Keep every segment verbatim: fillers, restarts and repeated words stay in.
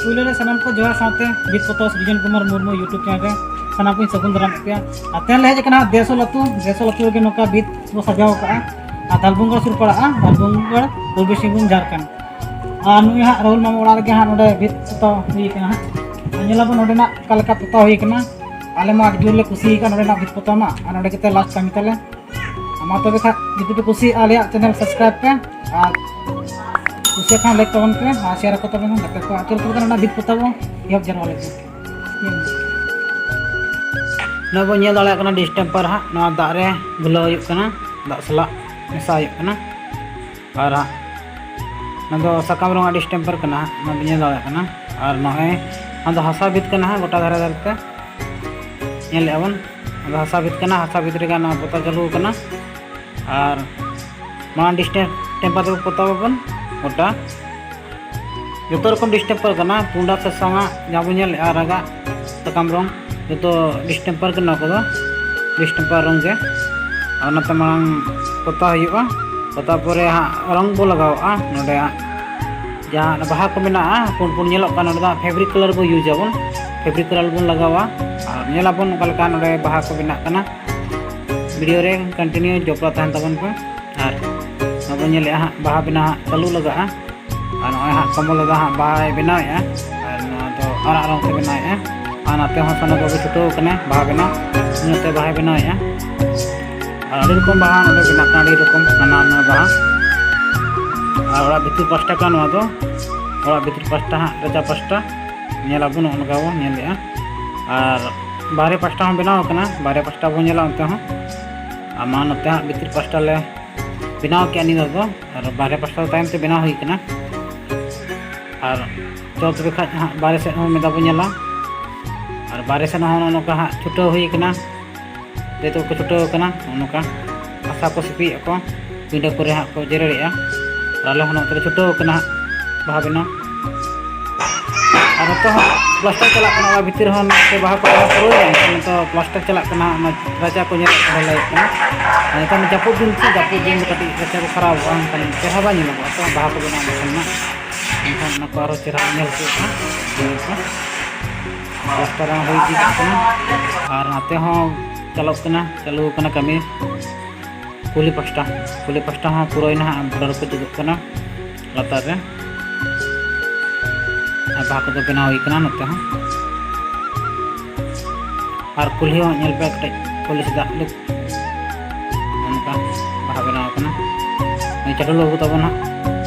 ᱯᱩᱭᱞᱩ ᱨᱮ ᱥᱟᱱᱟᱢ ᱠᱚ ᱡᱚᱦᱟᱨ, ᱥᱟᱶᱛᱮ ᱵᱷᱤᱛ ᱯᱚᱛᱟᱣ ᱥᱨᱤᱡᱚᱱ ᱠᱩᱢᱟᱨ ᱢᱩᱨᱢᱩ YouTube channel ᱨᱮ ᱥᱟᱱᱟᱢ ᱠᱚᱧ ᱥᱟᱹᱜᱩᱱ ᱫᱟᱨᱟᱢᱮᱫ ᱯᱮᱭᱟ᱾ ᱟᱨ ᱛᱮᱦᱮᱧ ᱞᱮ ᱦᱮᱡ ᱟᱠᱟᱱᱟ ᱫᱮᱥᱚᱞ ᱟᱹᱛᱩ᱾ ᱫᱮᱥᱚᱞ ᱟᱹᱛᱩ ᱨᱮᱜᱮ ᱱᱚᱝᱠᱟ ᱵᱷᱤᱛ ᱵᱚ ᱥᱟᱡᱟᱣ ᱟᱠᱟᱫᱼᱟ᱾ ᱟᱨ ᱫᱷᱟᱞᱵᱷᱩᱝᱜᱚᱲ ᱥᱩᱨ ᱯᱟᱲᱟᱜᱼᱟ, ᱫᱷᱟᱞᱵᱷᱩᱝᱜᱚᱲ, ᱯᱩᱨᱵᱤ ᱥᱤᱝᱵᱷᱩᱢ, ᱡᱷᱟᱨᱠᱷᱚᱸᱰ᱾ ᱟᱨ ᱱᱩᱭ ᱦᱟᱸᱜ ᱨᱟᱦᱩᱞ ᱢᱟᱢᱟ ᱚᱲᱟᱜ ᱨᱮᱜᱮ ᱦᱟᱸᱜ ᱱᱚᱰᱮ ᱵᱷᱤᱛ ᱯᱚᱛᱟᱣ ᱦᱩᱭ ᱟᱠᱟᱱᱟ ᱦᱟᱸᱜ᱾ ᱟᱨ ᱧᱮᱞᱟᱵᱚᱱ ᱱᱚᱰᱮᱱᱟᱜ ᱚᱠᱟ ᱞᱮᱠᱟ ᱯᱚᱛᱟᱣ ᱦᱩᱭ ᱟᱠᱟᱱᱟ᱾ ᱟᱞᱮ ᱢᱟ ᱟᱹᱰᱤ ᱡᱳᱨ ᱞᱮ ᱠᱩᱥᱤ ᱟᱠᱟᱫ ᱱᱚᱰᱮᱱᱟᱜ ᱵᱷᱤᱛ ᱯᱚᱛᱟᱣ ᱢᱟ, ᱟᱨ ᱱᱚᱰᱮ ᱜᱮᱛᱮ last ᱠᱟᱹᱢᱤ ᱛᱟᱞᱮ᱾ ᱟᱨ ᱢᱟ ᱛᱚᱵᱮ ᱠᱷᱟᱡ ᱡᱩᱫᱤ ᱯᱮ ᱠᱩᱥᱤᱭᱟᱜᱼᱟ ᱟᱞᱮᱭᱟᱜ channel subscribe ᱯᱮ, ᱟᱨ ᱠᱩᱥᱤᱭᱟᱜ ᱠᱷᱟᱱ like ᱛᱟᱵᱚᱱ ᱯᱮ, ᱟᱨ share ᱟᱠᱚ ᱛᱟᱵᱚᱱ ᱯᱮ ᱜᱟᱛᱮ ᱠᱚ᱾ ᱟᱨ ᱪᱚᱞᱚ ᱛᱚᱵᱮ ᱠᱷᱟᱱ ᱚᱱᱟ ᱵᱷᱤᱛ ᱯᱚᱛᱟᱣ ᱵᱚᱱ ᱮᱦᱚᱵ ᱡᱟᱨᱣᱟ ᱞᱮᱜᱮ᱾ ᱱᱚᱣᱟ ᱵᱚᱱ ᱧᱮᱞ ᱫᱟᱲᱮᱭᱟᱜ ᱠᱟᱱᱟ distemper ᱦᱟᱸᱜ, ᱱᱚᱣᱟ ᱫᱟᱜ ᱨᱮ ᱜᱩᱞᱟᱹᱣ ᱦᱩᱭᱩᱜ ᱠᱟᱱᱟ, ᱫᱟᱜ ᱥᱟᱞᱟᱜ ᱢᱮᱥᱟ ᱦᱩᱭᱩᱜ ᱠᱟᱱᱟ᱾ ᱟᱨ ᱦᱟᱸᱜ ᱱᱚᱣᱟ ᱫᱚ ᱥᱟᱠᱟᱢ ᱨᱚᱝᱟᱜ distemper ᱠᱟᱱᱟ ᱦᱟᱸᱜ, ᱱᱚᱣᱟ ᱵᱚᱱ ᱧᱮᱞ ᱫᱟᱲᱮᱭᱟᱜ ᱠᱟᱱᱟ᱾ ᱟᱨ ᱱᱚᱜᱼᱚᱭ ᱱᱚᱣᱟ ᱫᱚ ᱦᱟᱥᱟ ᱵᱷᱤᱛ ᱠᱟᱱᱟ ᱦᱟᱸᱜ, ᱜᱚᱴᱟ ᱫᱷᱟᱨᱮ ᱫᱷᱟᱨᱮ ᱛᱮ ᱧᱮᱞᱮᱫᱼᱟ ᱵᱚᱱ, ᱱᱚᱣᱟ ᱫᱚ ᱦᱟᱥᱟ ᱵᱷᱤᱛ ᱠᱟᱱᱟ᱾ ᱦᱟᱥᱟ ᱵᱷᱤᱛ ᱨᱮᱜᱮ ᱱᱚᱣᱟ ᱯᱚᱛᱟᱣ ᱪᱟᱹᱞᱩ ᱟᱠᱟᱱᱟ᱾ ᱟᱨ ᱢᱟᱲᱟᱝ distemper ᱛᱮᱵᱚ ᱯᱚᱛᱟᱣ ᱟᱵᱚᱱ ᱜᱚᱴᱟ᱾ ᱡᱚᱛᱚ ᱨᱚᱠᱚᱢ distemper ᱠᱟᱱᱟ, ᱯᱩᱸᱰᱟᱜ ᱥᱟᱥᱟᱝᱟᱜ ᱡᱟᱦᱟᱸ ᱵᱚᱱ ᱧᱮᱞᱮᱫᱼᱟ, ᱟᱨᱟᱜᱟᱜ ᱥᱟᱠᱟᱢ ᱨᱚᱝ, ᱡᱚᱛᱚ distemper ᱠᱟᱱᱟ ᱠᱚᱫᱚ, distemper ᱨᱚᱝ ᱜᱮ᱾ ᱟᱨ ᱚᱱᱟᱛᱮ ᱢᱟᱲᱟᱝ ᱯᱚᱛᱟᱣ ᱦᱩᱭᱩᱜᱼᱟ᱾ ᱯᱚᱛᱟᱣ ᱯᱚᱨᱮ ᱦᱟᱸᱜ ᱨᱚᱝ ᱵᱚ ᱞᱟᱜᱟᱣᱟᱜᱼᱟ᱾ ᱱᱚᱰᱮ ᱦᱟᱸᱜ ᱡᱟᱦᱟᱸ ᱚᱱᱟ ᱵᱟᱦᱟ ᱠᱚ ᱢᱮᱱᱟᱜᱼᱟ, ᱯᱩᱸᱰ ᱯᱩᱸᱰ ᱧᱮᱞᱚᱜ ᱠᱟᱱᱟ, ᱱᱚᱰᱮ ᱫᱚ ᱦᱟᱸᱜ fabric colour ᱵᱚ use ᱟᱵᱚᱱ, fabric colour ᱵᱚᱱ ᱞᱟᱜᱟᱣᱟ᱾ ᱟᱨ ᱧᱮᱞᱟᱵᱚᱱ ᱚᱠᱟ ᱞᱮᱠᱟ ᱱᱚᱰᱮ ᱵᱟᱦᱟ ᱠᱚ ᱵᱮᱱᱟᱜ ᱠᱟᱱᱟ᱾ video ᱨᱮ continue ᱡᱚᱯᱲᱟᱣ ᱛᱟᱦᱮᱱ ᱛᱟᱵᱚᱱ ᱯᱮ᱾ ᱟᱨ ᱱᱚᱣᱟ ᱵᱚᱱ ᱧᱮᱞᱮᱫᱼᱟ ᱦᱟᱸᱜ, ᱵᱟᱦᱟ ᱵᱮᱱᱟᱣ ᱦᱟᱸᱜ ᱪᱟᱹᱞᱩ ᱞᱟᱜᱟᱜᱼᱟ᱾ ᱟᱨ ᱱᱚᱜᱼᱚᱭ ᱦᱟᱸᱜ ᱠᱚᱢᱚᱞ ᱫᱟᱫᱟ ᱦᱟᱸᱜ ᱵᱟᱦᱟᱭ ᱵᱮᱱᱟᱣᱮᱫᱼᱟ, ᱟᱨ ᱱᱚᱣᱟ ᱫᱚ ᱟᱨᱟᱜ ᱨᱚᱝ ᱛᱮ ᱵᱮᱱᱟᱣᱮᱫᱼᱟ᱾ ᱟᱨ ᱱᱚᱛᱮ ᱦᱚᱸ ᱥᱟᱱᱟ ᱵᱟᱹᱵᱩ ᱪᱷᱩᱴᱟᱹᱣ ᱠᱟᱱᱟᱭ ᱵᱟᱦᱟ ᱵᱮᱱᱟᱣ, ᱱᱚᱛᱮ ᱵᱟᱦᱟᱭ ᱵᱮᱱᱟᱣᱮᱫᱼᱟ᱾ ᱟᱨ ᱟᱹᱰᱤ ᱨᱚᱠᱚᱢ ᱵᱟᱦᱟ ᱱᱚᱰᱮ ᱵᱮᱱᱟᱜ ᱠᱟᱱᱟ, ᱟᱹᱰᱤ ᱨᱚᱠᱚᱢ ᱱᱟᱱᱟ ᱦᱩᱱᱟᱹᱨ ᱵᱟᱦᱟ᱾ ᱟᱨ ᱚᱲᱟᱜ ᱵᱷᱤᱛᱤᱨ ᱯᱟᱥᱴᱟ ᱠᱟᱱᱟ ᱱᱚᱣᱟ ᱫᱚ, ᱚᱲᱟᱜ ᱵᱷᱤᱛᱤᱨ ᱯᱟᱥᱴᱟ ᱦᱟᱸᱜ, ᱨᱟᱪᱟ ᱯᱟᱥᱴᱟ ᱧᱮᱞ ᱟᱵᱚᱱ, ᱱᱚᱜᱼᱚ ᱱᱚᱝᱠᱟ ᱵᱚᱱ ᱧᱮᱞᱮᱫᱼᱟ᱾ ᱟᱨ ᱵᱟᱦᱨᱮ ᱯᱟᱥᱴᱟ ᱦᱚᱸ ᱵᱮᱱᱟᱣ ᱟᱠᱟᱱᱟ, ᱵᱟᱦᱨᱮ ᱯᱟᱥᱴᱟ ᱵᱚᱱ ᱧᱮᱞᱟ ᱚᱱᱛᱮ ᱦᱚᱸ᱾ ᱟᱨ ᱢᱟ ᱱᱚᱛᱮ ᱦᱟᱸᱜ ᱵᱷᱤᱛᱤᱨ ᱯᱟᱥᱴᱟ ᱞᱮ ᱵᱮᱱᱟᱣ ᱠᱮᱜᱼᱟ ᱱᱤᱭᱟᱹ ᱫᱷᱟᱣ ᱫᱚ, ᱟᱨ ᱵᱟᱦᱨᱮ ᱯᱟᱥᱴᱟ ᱫᱚ ᱛᱟᱭᱚᱢ ᱛᱮ ᱵᱮᱱᱟᱣ ᱦᱩᱭ ᱠᱟᱱᱟ᱾ ᱟᱨ ᱪᱚᱞ ᱛᱚᱵᱮ ᱠᱷᱟᱡ ᱦᱟᱸᱜ ᱵᱟᱦᱨᱮ ᱥᱮᱫ ᱦᱚᱸ ᱢᱤᱫ ᱫᱷᱟᱣ ᱵᱚᱱ ᱧᱮᱞᱟ᱾ ᱟᱨ ᱵᱟᱦᱨᱮ ᱥᱮᱫ ᱦᱚᱸ ᱱᱚᱜᱼᱚ ᱱᱚᱝᱠᱟ ᱦᱟᱸᱜ ᱪᱷᱩᱴᱟᱹᱣ ᱦᱩᱭ ᱠᱟᱱᱟ, ᱡᱚᱛᱚ ᱠᱚ ᱪᱷᱩᱴᱟᱹᱣ ᱠᱟᱱᱟ᱾ ᱱᱚᱜᱼᱚ ᱱᱚᱝᱠᱟ ᱦᱟᱥᱟ ᱠᱚ ᱥᱤᱯᱤᱭᱮᱫ ᱠᱚ, ᱯᱤᱸᱰᱟᱹ ᱠᱚᱨᱮ ᱦᱟᱸᱜ ᱠᱚ ᱡᱮᱨᱮᱲᱮᱜᱼᱟ᱾ ᱟᱨ ᱟᱞᱮ ᱦᱚᱸ ᱱᱚᱛᱮ ᱞᱮ ᱪᱷᱩᱴᱟᱹᱣ ᱠᱟᱱᱟ ᱦᱟᱸᱜ ᱵᱟᱦᱟ ᱵᱮᱱᱟᱣ᱾ ᱟᱨ ᱱᱚᱛᱮ ᱦᱚᱸ plaster ᱪᱟᱞᱟᱜ ᱠᱟᱱᱟ, ᱚᱱᱟ ᱵᱷᱤᱛᱤᱨ ᱨᱮᱦᱚᱸ ᱱᱚᱛᱮ ᱵᱟᱦᱟ ᱠᱚ ᱮᱢ ᱯᱩᱨᱟᱹᱣ ᱮᱱᱟ, ᱮᱱᱠᱷᱟᱱ ᱱᱤᱛᱚᱜ plaster ᱪᱟᱞᱟᱜ ᱠᱟᱱᱟ, ᱚᱱᱟ ᱨᱟᱪᱟ ᱠᱚ ᱧᱮᱞᱚᱜ ᱠᱟᱱᱟ, ᱰᱷᱟᱞᱟᱭᱚᱜ ᱠᱟᱱᱟ᱾ ᱟᱨ ᱱᱮᱛᱟᱨ ᱢᱟ ᱡᱟᱹᱯᱩᱫ ᱫᱤᱱ ᱥᱮ, ᱡᱟᱹᱯᱩᱫ ᱫᱤᱱ ᱫᱚ ᱠᱟᱹᱴᱤᱡ ᱨᱟᱪᱟ ᱠᱚ ᱠᱷᱟᱨᱟᱯᱚᱜᱼᱟ, ᱮᱱᱠᱷᱟᱱ ᱪᱮᱦᱨᱟ ᱵᱟᱭ ᱧᱮᱞᱚᱜᱚᱜᱼᱟ ᱛᱚ, ᱵᱟᱦᱟ ᱠᱚ ᱵᱮᱱᱟᱣ ᱞᱮᱠᱷᱟᱱ ᱢᱟ᱾ ᱮᱱᱠᱷᱟᱱ ᱚᱱᱟ ᱠᱚ ᱟᱨᱚ ᱪᱮᱦᱨᱟ ᱧᱮᱞ ᱦᱚᱪᱚᱜ ᱠᱟᱱᱟ᱾ ᱧᱮᱞ ᱯᱮ, ᱯᱞᱟᱥᱴᱟᱨ ᱦᱚᱸ ᱦᱩᱭ ᱤᱫᱤᱜ ᱠᱟᱱᱟ᱾ ᱟᱨ ᱱᱟᱛᱮ ᱦᱚᱸ ᱪᱟᱞᱟᱜ ᱠᱟᱱᱟ, ᱪᱟᱹᱞᱩ ᱠᱟᱱᱟ ᱠᱟᱹᱢᱤ᱾ ᱠᱩᱞᱦᱤ ᱯᱟᱥᱴᱟ, ᱠᱩᱞᱦᱤ ᱯᱟᱥᱴᱟ ᱦᱚᱸ ᱯᱩᱨᱟᱹᱭᱮᱱᱟ ᱦᱟᱸᱜ, ᱵᱚᱰᱟᱨ ᱠᱚ ᱡᱩᱛᱩᱜ ᱠᱟᱱᱟ ᱞᱟᱛᱟᱨ ᱨᱮ᱾ ᱟᱨ ᱵᱟᱦᱟ ᱠᱚᱫᱚ ᱵᱮᱱᱟᱣ ᱦᱩᱭ ᱠᱟᱱᱟ ᱱᱚᱛᱮ ᱦᱚᱸ᱾ ᱟᱨ ᱠᱩᱞᱦᱤ ᱦᱚᱸ ᱧᱮᱞ ᱯᱮ, ᱠᱟᱹᱴᱤᱡ ᱠᱩᱞᱦᱤ ᱥᱮᱫᱟᱜ ᱞᱩᱠ ᱱᱚᱝᱠᱟ ᱵᱟᱦᱟ ᱵᱮᱱᱟᱣ ᱠᱟᱱᱟ᱾ ᱱᱩᱭ ᱪᱟᱰᱚᱞ ᱵᱟᱹᱵᱩ ᱛᱟᱵᱚᱱ ᱦᱟᱸᱜ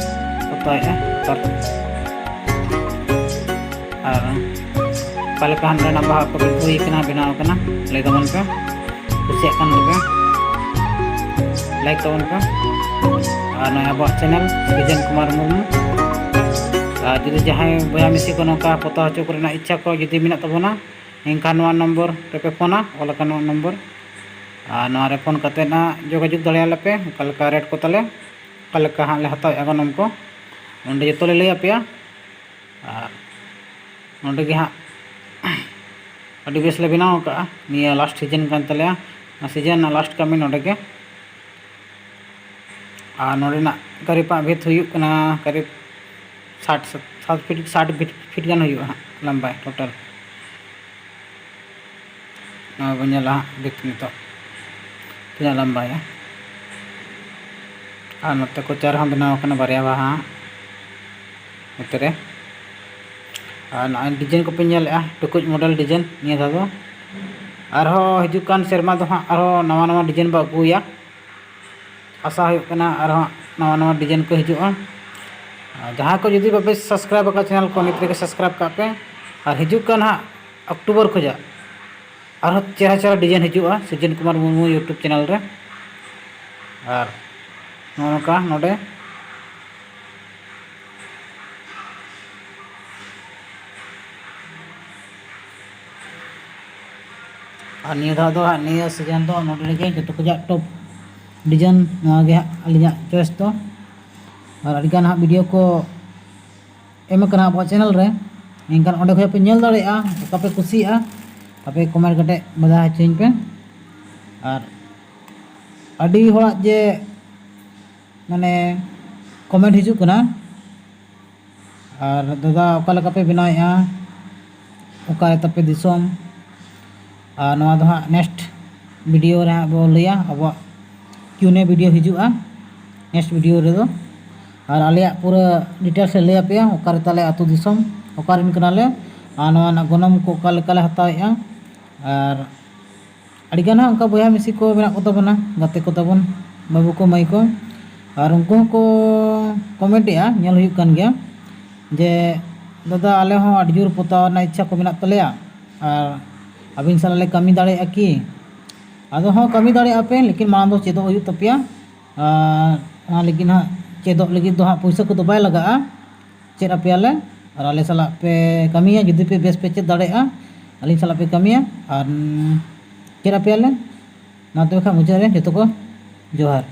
ᱯᱚᱛᱟᱣᱮᱫᱼᱟ ᱞᱟᱛᱟᱨ᱾ ᱟᱨ ᱚᱠᱟ ᱞᱮᱠᱟ ᱦᱟᱸᱜ ᱱᱚᱰᱮᱱᱟᱜ ᱵᱟᱦᱟ ᱠᱚ ᱦᱩᱭ ᱠᱟᱱᱟ, ᱵᱮᱱᱟᱣ ᱠᱟᱱᱟ, ᱞᱟᱹᱭ ᱛᱟᱵᱚᱱ ᱯᱮ᱾ ᱠᱩᱥᱤᱭᱟᱜ ᱠᱟᱱ ᱛᱟᱯᱮ, ᱞᱟᱭᱤᱠ ᱛᱟᱵᱚᱱ ᱯᱮ᱾ ᱟᱨ ᱱᱚᱜᱼᱚᱭ ᱟᱵᱚᱣᱟᱜ ᱪᱮᱱᱮᱞ ᱥᱨᱤᱡᱚᱱ ᱠᱩᱢᱟᱨ ᱢᱩᱨᱢᱩ᱾ ᱟᱨ ᱡᱩᱫᱤ ᱡᱟᱦᱟᱸᱭ ᱵᱚᱭᱦᱟ ᱢᱤᱥᱤ ᱠᱚ ᱱᱚᱝᱠᱟ ᱯᱚᱛᱟᱣ ᱦᱚᱪᱚ ᱠᱚᱨᱮᱱᱟᱜ ᱤᱪᱪᱷᱟ ᱠᱚ ᱡᱩᱫᱤ ᱢᱮᱱᱟᱜ ᱛᱟᱵᱚᱱᱟ, ᱮᱱᱠᱷᱟᱱ ᱱᱚᱣᱟ ᱱᱚᱢᱵᱚᱨ ᱨᱮᱯᱮ ᱯᱷᱳᱱᱟ, ᱚᱞ ᱟᱠᱟᱱ ᱱᱚᱣᱟ ᱱᱚᱢᱵᱚᱨ᱾ ᱟᱨ ᱱᱚᱣᱟ ᱨᱮ ᱯᱷᱳᱱ ᱠᱟᱛᱮᱫ ᱦᱟᱸᱜ ᱡᱳᱜᱟᱡᱳᱜᱽ ᱫᱟᱲᱮᱭᱟᱞᱮ ᱯᱮ, ᱚᱠᱟ ᱞᱮᱠᱟ ᱨᱮᱴ ᱠᱚ ᱛᱟᱞᱮ, ᱚᱠᱟ ᱞᱮᱠᱟ ᱦᱟᱸᱜ ᱞᱮ ᱦᱟᱛᱟᱣᱮᱫᱼᱟ ᱜᱚᱱᱚᱝ ᱠᱚ, ᱚᱸᱰᱮ ᱡᱚᱛᱚ ᱞᱮ ᱞᱟᱹᱭ ᱟᱯᱮᱭᱟ᱾ ᱟᱨ ᱱᱚᱸᱰᱮ ᱜᱮ ᱦᱟᱸᱜ ᱟᱹᱰᱤ ᱵᱮᱥ ᱞᱮ ᱵᱮᱱᱟᱣ ᱟᱠᱟᱫᱼᱟ᱾ ᱱᱤᱭᱟᱹ ᱞᱟᱥᱴ ᱥᱤᱡᱮᱱ ᱠᱟᱱ ᱛᱟᱞᱮᱭᱟ, ᱚᱱᱟ ᱥᱤᱡᱮᱱ ᱨᱮᱱᱟᱜ ᱞᱟᱥᱴ ᱠᱟᱹᱢᱤ ᱱᱚᱸᱰᱮ ᱜᱮ᱾ ᱟᱨ ᱱᱚᱸᱰᱮᱱᱟᱜ ᱠᱟᱹᱨᱤᱯᱟᱜ ᱵᱷᱤᱛ ᱦᱩᱭᱩᱜ ᱠᱟᱱᱟ ᱠᱟᱹᱨᱤᱵ ᱥᱟᱴ, ᱥᱟᱛ ᱯᱷᱤᱴ, ᱥᱟᱴ ᱯᱷᱤᱴ, ᱯᱷᱤᱴ ᱜᱟᱱ ᱦᱩᱭᱩᱜᱼᱟ ᱦᱟᱸᱜ ᱞᱟᱢᱵᱟᱭ ᱴᱳᱴᱟᱞ᱾ ᱱᱚᱣᱟ ᱵᱚᱱ ᱧᱮᱞᱟ ᱦᱟᱸᱜ ᱵᱷᱤᱛ ᱱᱤᱛᱚᱜ ᱛᱤᱱᱟᱹᱜ ᱞᱟᱢᱵᱟᱭᱟ᱾ ᱟᱨ ᱱᱚᱛᱮ ᱠᱚᱪᱟ ᱨᱮᱦᱚᱸ ᱵᱮᱱᱟᱣ ᱟᱠᱟᱱᱟ ᱵᱟᱨᱭᱟ ᱵᱟᱦᱟ ᱦᱟᱸᱜ ᱱᱚᱛᱮ ᱨᱮ᱾ ᱟᱨ ᱱᱚᱜᱼᱚᱭ ᱰᱤᱡᱟᱭᱤᱱ ᱠᱚᱯᱮ ᱧᱮᱞᱮᱫᱼᱟ, ᱴᱩᱠᱩᱡ ᱢᱚᱰᱮᱞ ᱰᱤᱡᱟᱭᱤᱱ ᱱᱤᱭᱟᱹ ᱫᱷᱟᱣ ᱫᱚ᱾ ᱟᱨᱦᱚᱸ ᱦᱤᱡᱩᱜ ᱠᱟᱱ ᱥᱮᱨᱢᱟ ᱫᱚ ᱦᱟᱸᱜ ᱟᱨᱦᱚᱸ ᱱᱟᱣᱟ ᱱᱟᱣᱟ ᱰᱤᱡᱟᱭᱤᱱ ᱵᱚ ᱟᱹᱜᱩᱭᱟ᱾ ᱟᱥᱟ ᱦᱩᱭᱩᱜ ᱠᱟᱱᱟ ᱟᱨᱦᱚᱸ ᱱᱟᱣᱟ ᱱᱟᱣᱟ ᱰᱤᱡᱟᱭᱤᱱ ᱠᱚ ᱦᱤᱡᱩᱜᱼᱟ᱾ ᱟᱨ ᱡᱟᱦᱟᱸᱭ ᱠᱚ ᱡᱩᱫᱤ ᱵᱟᱯᱮ ᱥᱟᱵᱥᱠᱨᱟᱭᱤᱵ ᱟᱠᱟᱫ ᱪᱮᱱᱮᱞ ᱠᱚ, ᱱᱤᱛ ᱨᱮᱜᱮ ᱥᱟᱵᱥᱠᱨᱟᱭᱤᱵ ᱠᱟᱜ ᱯᱮ᱾ ᱟᱨ ᱦᱤᱡᱩᱜ ᱠᱟᱱ ᱦᱟᱸᱜ ᱚᱠᱴᱳᱵᱚᱨ ᱠᱷᱚᱱᱟᱜ ᱟᱨᱦᱚᱸ ᱪᱮᱦᱨᱟ ᱪᱮᱦᱨᱟ ᱰᱤᱡᱟᱭᱤᱱ ᱦᱤᱡᱩᱜᱼᱟ ᱥᱨᱤᱡᱚᱱ ᱠᱩᱢᱟᱨ ᱢᱩᱨᱢᱩ YouTube ᱪᱮᱱᱮᱞ ᱨᱮ᱾ ᱟᱨ ᱱᱚᱜᱼᱚ ᱱᱚᱝᱠᱟ ᱱᱚᱰᱮ ᱟᱨ ᱱᱤᱭᱟᱹ ᱫᱷᱟᱣ ᱫᱚ ᱦᱟᱸᱜ, ᱱᱤᱭᱟᱹ ᱥᱤᱡᱮᱱ ᱫᱚ ᱱᱚᱰᱮ ᱨᱮᱜᱮ ᱡᱚᱛᱚ ᱠᱷᱚᱡᱟᱜ ᱴᱚᱯ ᱰᱤᱡᱟᱭᱤᱱ ᱱᱚᱣᱟ ᱜᱮ ᱦᱟᱸᱜ ᱟᱹᱞᱤᱧᱟᱜ ᱪᱚᱭᱮᱥ ᱫᱚ᱾ ᱟᱨ ᱟᱹᱰᱤᱜᱟᱱ ᱦᱟᱸᱜ ᱵᱷᱤᱰᱤᱭᱳ ᱠᱚ ᱮᱢ ᱟᱠᱟᱱᱟ ᱟᱵᱚᱣᱟᱜ ᱪᱮᱱᱮᱞ ᱨᱮ, ᱮᱱᱠᱷᱟᱱ ᱚᱸᱰᱮ ᱠᱷᱚᱡ ᱯᱮ ᱧᱮᱞ ᱫᱟᱲᱮᱭᱟᱜᱼᱟ᱾ ᱚᱠᱟ ᱯᱮ ᱠᱩᱥᱤᱭᱟᱜᱼᱟ, ᱟᱯᱮ ᱠᱚᱢᱮᱱᱴ ᱠᱟᱛᱮ ᱵᱟᱰᱟᱭ ᱦᱚᱪᱚᱧ ᱯᱮ᱾ ᱟᱨ ᱟᱹᱰᱤ ᱦᱚᱲᱟᱜ ᱡᱮ ᱢᱟᱱᱮ ᱠᱚᱢᱮᱱᱴ ᱦᱤᱡᱩᱜ ᱠᱟᱱᱟ, ᱟᱨ ᱫᱟᱫᱟ, ᱚᱠᱟ ᱞᱮᱠᱟ ᱯᱮ ᱵᱮᱱᱟᱣᱮᱫᱼᱟ? ᱚᱠᱟᱨᱮ ᱛᱟᱯᱮ ᱫᱤᱥᱚᱢ? ᱟᱨ ᱱᱚᱣᱟ ᱫᱚ ᱦᱟᱸᱜ next video ᱨᱮ ᱦᱟᱸᱜ ᱵᱚ ᱞᱟᱹᱭᱟ, ᱟᱵᱚᱣᱟᱜ Q&A video ᱦᱤᱡᱩᱜᱼᱟ next video ᱨᱮᱫᱚ᱾ ᱟᱨ ᱟᱞᱮᱭᱟᱜ ᱯᱩᱨᱟᱹ details ᱞᱮ ᱞᱟᱹᱭ ᱟᱯᱮᱭᱟ, ᱚᱠᱟᱨᱮ ᱛᱟᱞᱮ ᱟᱹᱛᱩ ᱫᱤᱥᱚᱢ, ᱚᱠᱟᱨᱮᱱ ᱠᱟᱱᱟᱞᱮ, ᱟᱨ ᱱᱚᱣᱟ ᱨᱮᱱᱟᱜ ᱜᱚᱱᱚᱝ ᱠᱚ ᱚᱠᱟ ᱞᱮᱠᱟ ᱞᱮ ᱦᱟᱛᱟᱣᱮᱫᱼᱟ᱾ ᱟᱨ ᱟᱹᱰᱤᱜᱟᱱ ᱦᱟᱸᱜ ᱚᱱᱠᱟ ᱵᱚᱭᱦᱟ ᱢᱤᱥᱤ ᱠᱚ ᱢᱮᱱᱟᱜ ᱠᱚ ᱛᱟᱵᱚᱱᱟ, ᱜᱟᱛᱮ ᱠᱚ ᱛᱟᱵᱚᱱ, ᱵᱟᱹᱵᱩ ᱠᱚ, ᱢᱟᱹᱭ ᱠᱚ, ᱟᱨ ᱩᱱᱠᱩ ᱦᱚᱸᱠᱚ comment ᱮᱫᱼᱟ, ᱧᱮᱞ ᱦᱩᱭᱩᱜ ᱠᱟᱱ ᱜᱮᱭᱟ ᱡᱮ, "ᱫᱟᱫᱟ, ᱟᱞᱮ ᱦᱚᱸ ᱟᱹᱰᱤ ᱡᱳᱨ ᱯᱚᱛᱟᱣ ᱨᱮᱱᱟᱜ ᱤᱪᱪᱷᱟ ᱠᱚ ᱢᱮᱱᱟᱜ ᱛᱟᱞᱮᱭᱟ, ᱟᱨ ᱟᱹᱵᱤᱱ ᱥᱟᱞᱟᱜ ᱞᱮ ᱠᱟᱹᱢᱤ ᱫᱟᱲᱮᱭᱟᱜᱼᱟ ᱠᱤ?" ᱟᱫᱚ ᱦᱚᱸ, ᱠᱟᱹᱢᱤ ᱫᱟᱲᱮᱭᱟᱜᱼᱟ ᱯᱮ, ᱞᱮᱠᱤᱱ ᱢᱟᱲᱟᱝ ᱫᱚ ᱪᱮᱫᱚᱜ ᱦᱩᱭᱩᱜ ᱛᱟᱯᱮᱭᱟ᱾ ᱟᱨ ᱚᱱᱟ ᱞᱟᱹᱜᱤᱫ ᱦᱟᱸᱜ, ᱪᱮᱫᱚᱜ ᱞᱟᱹᱜᱤᱫ ᱫᱚ ᱦᱟᱸᱜ ᱯᱩᱭᱥᱟᱹ ᱠᱚᱫᱚ ᱵᱟᱭ ᱞᱟᱜᱟᱜᱼᱟ᱾ ᱪᱮᱫ ᱟᱯᱮᱭᱟᱞᱮ, ᱟᱨ ᱟᱞᱮ ᱥᱟᱞᱟᱜ ᱯᱮ ᱠᱟᱹᱢᱤᱭᱟ᱾ ᱡᱩᱫᱤ ᱯᱮ ᱵᱮᱥ ᱯᱮ ᱪᱮᱫ ᱫᱟᱲᱮᱭᱟᱜᱼᱟ, ᱟᱹᱞᱤᱧ ᱥᱟᱞᱟᱜ ᱯᱮ ᱠᱟᱹᱢᱤᱭᱟ, ᱟᱨ, ᱩᱸ, ᱪᱮᱫ ᱟᱯᱮᱭᱟᱞᱮ᱾ ᱢᱟ ᱛᱚᱵᱮ ᱠᱷᱟᱱ, ᱢᱩᱪᱟᱹᱫ ᱨᱮ ᱡᱚᱛᱚ ᱠᱚ ᱡᱚᱦᱟᱨ᱾